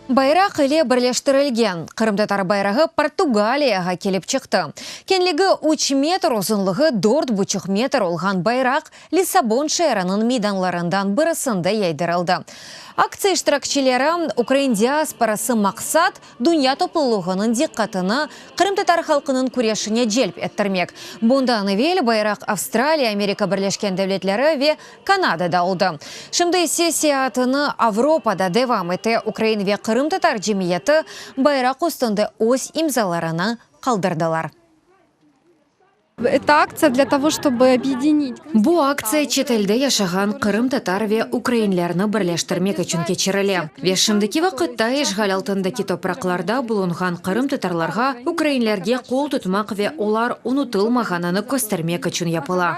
Bayraq ile birleştirilgen qırımtatar bayrağı Portugaliyağa kelip çıqtı. Keñligi üç metr, uzunlığı dört buçuq metr olğan bayraq Lissabon şeeriniñ meydanlarından birisinde yaydırıldı. Aktsiya iştirakçileri, ukrain diasporası maqsat, dünya toplulığınıñ diqqatını qırımtatar halqınıñ küreşine celp ettirmek. Bundan evel bayraq Avstraliya, Amerika Birleşken Devletleri ve Kanadada oldı. Şimdi ise seyaatını Avropada devam ete, ukrain ve qırımtatar cemiyeti bayraq üstünde öz imzalarını qaldırdılar. Bu aktsiya çetelde yaşağan qırımtatar ve ukrainlerni birleştirmek içün keçirile ve şimdiki vaqıtta işğal altındaki topraqlarda bulunğan qırımtatarlarğa ukrainlerge qol tutmaq ve olar unutılmağanını köstermek içün yapıla.